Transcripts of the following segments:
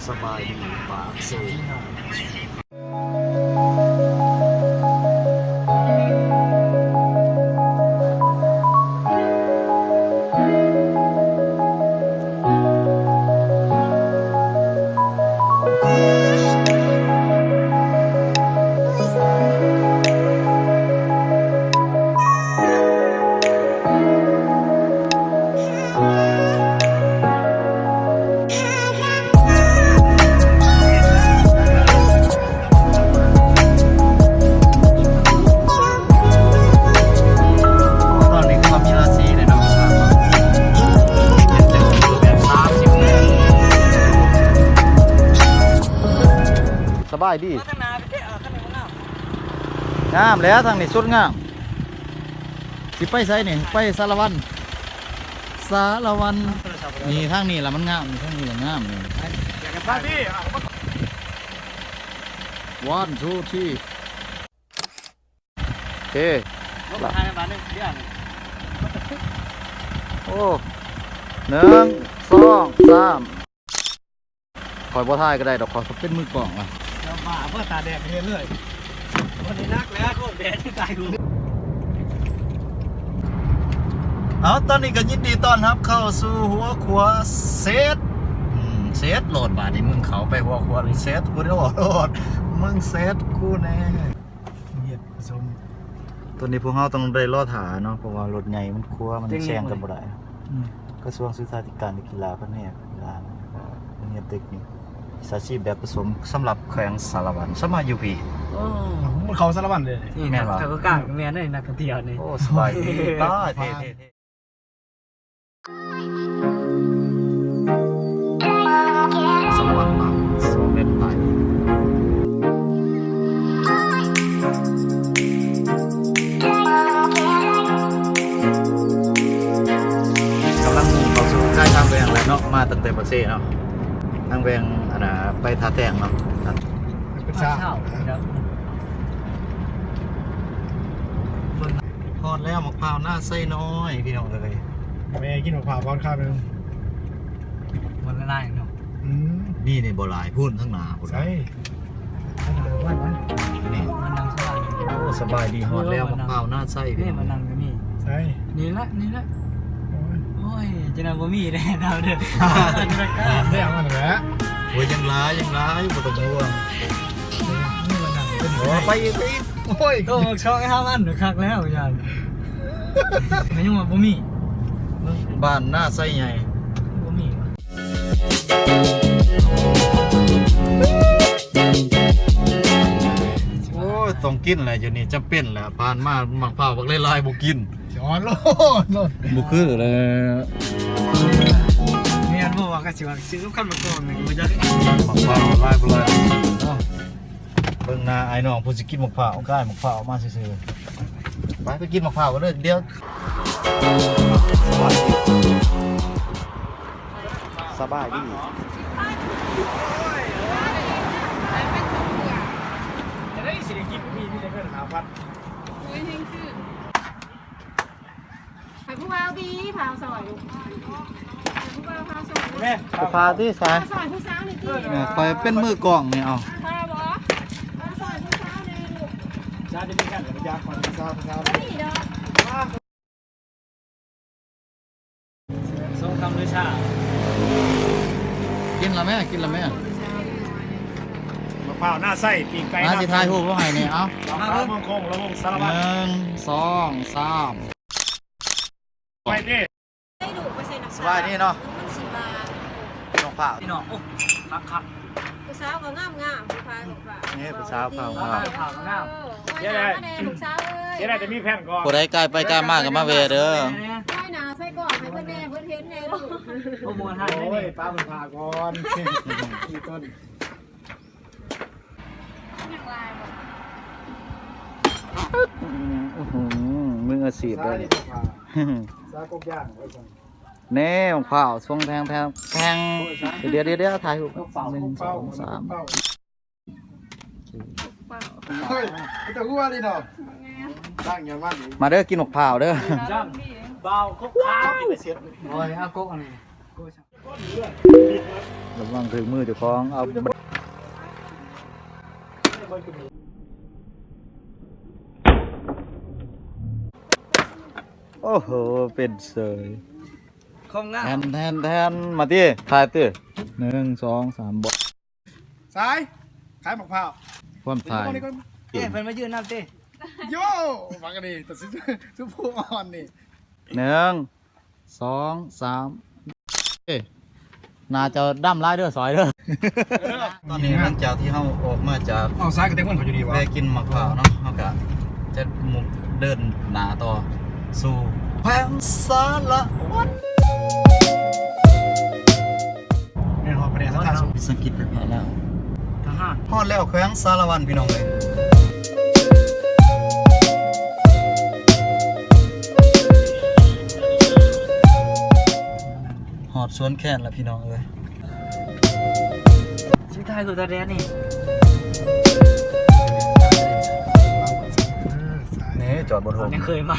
ສະບາຍດີປາກເຊ. ຕອນນີ້ຄືວ່າມີລາສີເດ້ເນາະ. ສະບາຍດີ. ງາມແຫຼະ ທາງນີ້ສຸດງາມ. ຊິໄປໃສນີ້? ໄປສາລະວັນ. ສາລະວັນ. ນີ້ທາງນີ້ລະມັນງາມ ນີ້ທາງນີ້ລະງາມນີ້. ວັນ ທູ ທຣີ. ໂອເຄ ໂອ້ ໜຶ່ງ ສອງ ສາມ. ຂ້ອຍບໍ່ຖ່າຍກໍໄດ້ດອກ ຂ້ອຍເປັນມືກ້ອງ. ເຈົ້າບ້າບໍ່ ຕາແດງເຫັນເລີຍ. ບໍ່ໄດ້ນັກແລ້ວ ໂຄດແດດທີ່ຕາຍກູ. ເອົາ ຕອນນີ້ກໍຍິນດີຕ້ອນຮັບເຂົ້າສູ່ຫົວຂົວເຊັດ. ອືມ ເຊັດໂລດບາດນີ້ ມຶງເຂົ້າໄປຫົວຂົວນີ້ເຊັດກູໂລດ ມຶງເຊັດກູແນ່. ເຮັດປະຊຸມ ຕອນນີ້ພວກເຮົາຕ້ອງໄດ້ລໍຖ້າເນາະ ເພາະວ່າລົດໃຫຍ່ມັນຄົວ ມັນແຊງກັນບໍ່ໄດ້. ອືມ ກະຊວງສຶກສາທິການ ແລະ ກິລາ ພະແນກກິລາ ໂຮງຮຽນເຕັກນິກ ວິຊາຊີບແບບປະສົມ ສຳລັບແຂວງສາລະວັນ ສາມາດຢູ່ພີ້. ໂອ້ ມັນເຂົ້າສາລະວັນເລີຍ. ແມ່ນບໍ່? ເຂົາກໍກ້າແມ່ນເດ້ ນັກທ່ອງທ່ຽວນີ້. ໂອ້ ສະບາຍດີ. ຕາຍ ເທ່ໆ. ສະຫວັນນະ ສະເວັນໄທ ກຳລັງມຸ່ງເຂົ້າສູ່ທ້າຍທາງແຫວ່ງແລ້ວເນາະ ມາຕັ້ງແຕ່ປາກເຊເນາະ ທາງແຫວ່ງ ອັນນ່າ ໄປທ່າແຕງເນາະ. ເປັນຊາວ ຮອດແລ້ວ ໝາກພ້າວນາໄຊນ້ອຍ ພີ່ນ້ອງເອີຍ. ແມ່ກິນໝາກພ້າວກ່ອນຄາບໜຶ່ງ. ມັນລະລາຍເນາະ. ອືມ ນີ້ ນີ້ບໍ່ຫຼາຍ ພຸ້ນທາງໜ້າພຸ້ນ. ໃສ? ນີ້ ມານັ່ງສະບາຍ. ໂອ້ ສະບາຍດີ ຮອດແລ້ວ ເອີ ມານັ່ງ ໝາກພ້າວນາໄຊ. ນີ້ ມານັ່ງກໍມີ. ໃສ? ນີ້ລະ ນີ້ລະ. ໂອ້ຍ ໂອ້ຍ ຈະນັ້ນບໍ່ມີແດ່ດາວເດີ. ແລ້ວມັນແຫຼະ. ໂອ້ຍ ຍັງຫຼາຍ ຍັງຫຼາຍ ບໍ່ຕ້ອງຫ່ວງ. ນີ້ ມານັ່ງ. ໂອ້ ໄປອີກ ໄປອີກ. ໂອ້ຍ ໂອ້ ຊ່ອງໃຫ້ເຮົາອັນຄັກແລ້ວຢ້ານ. ແມ່ນຍັງວ່າບໍ່ມີ ບ້ານນາໄຊໃຫຍ່ ບໍ່ມີ. ໂອ້ຍ ຕ້ອງກິນແຫຼະ ຢູ່ນີ້ຈຳເປັນແຫຼະ. ຜ່ານມາໝາກພ້າວບັກຫຼາຍໆ ບໍ່ກິນ. ຈອດໂລດ ໂລດ. ບໍ່ຄືແຫຼະ. ແມ່ນບໍ່ວ່າ ກະຊິວ່າຊື້ກັບຄັນໝາກກ້ອງນີ້ບໍ່ຈັກ. ໝາກພ້າວຫຼາຍບໍ່ຫຼາຍ. ເບິ່ງໜ້າອ້າຍນ້ອງ ເພິ່ນຊິກິນໝາກພ້າວ ກ້າຍໝາກພ້າວອອກມາຊື່ໆ. ໄປ ໄປກິນໝາກພ້າວກັນເດີ. ດຽວ ສະບາຍດີ ຈະໄດ້ຊິໄດ້ກິນ ມີ ມີແຕ່ເງິນຫ້າພັນ. ໂອ້ຍ ແຮງຂຶ້ນ. ໃຫ້ຜູ້ບ່າວດີ ພາວຊ່ອຍລູກ ໃຫ້ຜູ້ບ່າວພາວຊ່ອຍລູກ. ແມ່ ຜູ້ພາວຕິສາຍ ພາວຊ່ອຍຜູ້ສາວນີ້ຕິ. ແມ່ ຂ້ອຍເປັນມືກ້ອງນີ້ ເອົາ ພາວບໍ່ ພາວຊ່ອຍຜູ້ສາວນີ້ລູກ. ຈານຈະມີແຄ່ນ ຢາກຂໍຜູ້ສາວ ຜູ້ສາວນີ້ດອກ. ສອງຄຳຫຼືຊາ. ກິນລະແມ່ ກິນລະແມ່. ໝາກພ້າວນາໄຊ ປີ້ງໄກ່ ມາຊິຖ່າຍຮູບເອົາໃຫ້ແດ່. ເອົາ ມາເບິ່ງ ເມືອງຄົງ ລະວົງສາລະວັນ. ໜຶ່ງ ສອງ ສາມ. ໄປເດ້ ໄດ້ດູໄປໃສ່ນ້ຳ ສະບາຍດີເນາະ ມັນຊິມາ ນ້ອງພ້າວ ພີ່ນ້ອງ. ໂອ້ ຄັກໆ. ຜູ້ສາວກໍງາມໆ ຜູ້ພາຍກໍງາມ. ນີ້ຜູ້ສາວພາວງາມ ເອີ ເຈໄດ້ ເຈໄດ້ແຕ່ມີແຟນກ່ອນ. ຜູ້ໃດກາຍໄປກາຍມາກໍມາແວ່ເດີ. ນ້ອຍໜາໃສ່ກ້ອງໃຫ້ເພິ່ນແດ່ ເພິ່ນເຫັນແດ່ລູກ. ໂອ້ຍ ປ້າເພິ່ນພາກ່ອນ. ນີ້ຕົ້ນ ອືມ ມືອາຊີບເລີຍ. ສາຍກກຍ່າງໄວ້ຊັ້ນ. ແນ່ ໝາກພ້າວ ຊ່ວງແທງ ແທງ ແທງ. ໂອ້ຍ ດຽວ ດຽວ ດຽວ ຖ່າຍຮູບ ໜຶ່ງ ສອງ ສາມ. ໂອ້ຍ ເປັນຕາຫົວນີ້ເນາະ. ຕັ້ງຢ່າມາດີ ມາເດີ ກິນໝາກພ້າວເດີ. ບ່າວກົກຂາວກິນແລ້ວເສັດ. ໂອ້ຍ ເອົາກົກອັນນີ້. ລະ ວາງຖືກມືເຈົ້າຂອງ ເອົາ ໂອ້ໂຫ ເປັນເສີຍ ຂອງງາມ ແທນ ແທນ ແທນ ມາຕິ ຖ່າຍຕິ ໜຶ່ງ ສອງ ສາມ ບໍ່ ສາຍ ຂາຍໝາກພ້າວ ຄວາມຖ່າຍ ເອີ ເພິ່ນມາຢືນນຳຕິ ໂຢ ບັກອັນນີ້ ແຕ່ຊຸມ ຊຸມຜູ້ອ່ອນນີ້ ໜຶ່ງ ສອງ ສາມ ເອີ ໜ້າຈະດຳຫຼາຍເດີ ສອຍເດີ ຕອນນີ້ຫຼັງຈາກທີ່ເຮົາອອກມາຈາກ ເອົາ ສາຍກະແຕກເງິນເຂົາຢູ່ດີຫວາ ແວະກິນໝາກພ້າວເນາະ ເຮົາກະຈະມຸ່ງເດີນໜ້າຕໍ່ສູ່ແຂວງສາລະວັນ ແມ່ນຮອດພະແນກສາທານສຸກ ວິສາຫະກິດໄຟຟ້າລາວ ທະຫານ ຮອດແລ້ວແຂວງສາລະວັນ ພີ່ນ້ອງເອີຍ ຮອດສວນແຄນແລ້ວ ພີ່ນ້ອງເອີຍ ຊິຖ່າຍຮູບຕາແດດນີ້ ນີ້ຈອດບໍ່ຖືກ ຍັງເຄີຍມາ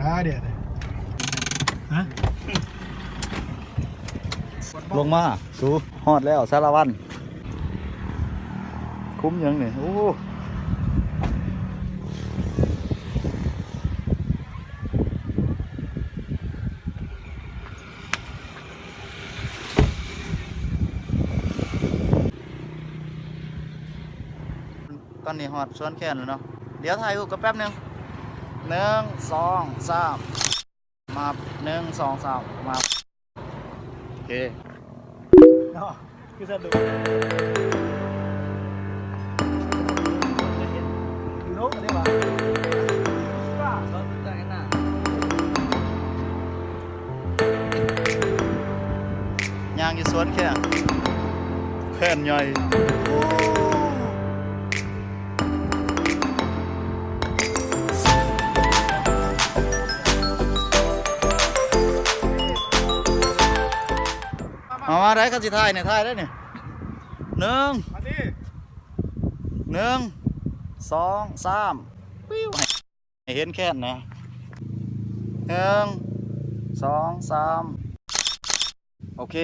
ອ່າ ດຽວ ຮະ ລົງມາ ສູ ຮອດແລ້ວ ສາລະວັນ ຄຸ້ມຫຍັງນີ້ ໂອ້ ຕອນນີ້ຮອດສວນແຄນແລ້ວເນາະ ດຽວຖ່າຍຮູບກັນແປັບໜຶ່ງ ໜຶ່ງ ສອງ ສາມ ມາ ໜຶ່ງ ສອງ ສາມ ມາ ໂອເຄ ເນາະ ຄືສະດຸດ ຢູ່ລົງໄດ້ຫວາ ວ່າ ສອນໃຈນະ ຍ່າງຢູ່ສວນແຄນ ແຄນໃຫຍ່ ມາ ມາໄດ້ ຄັນຊິຖ່າຍນີ້ ຖ່າຍໄດ້ນີ້ ໜຶ່ງ ມາຕິ ໜຶ່ງ ສອງ ສາມ ປິວ ໃຫ້ ໃຫ້ເຫັນແຄນແດ່ ໜຶ່ງ ສອງ ສາມ ໂອເຄ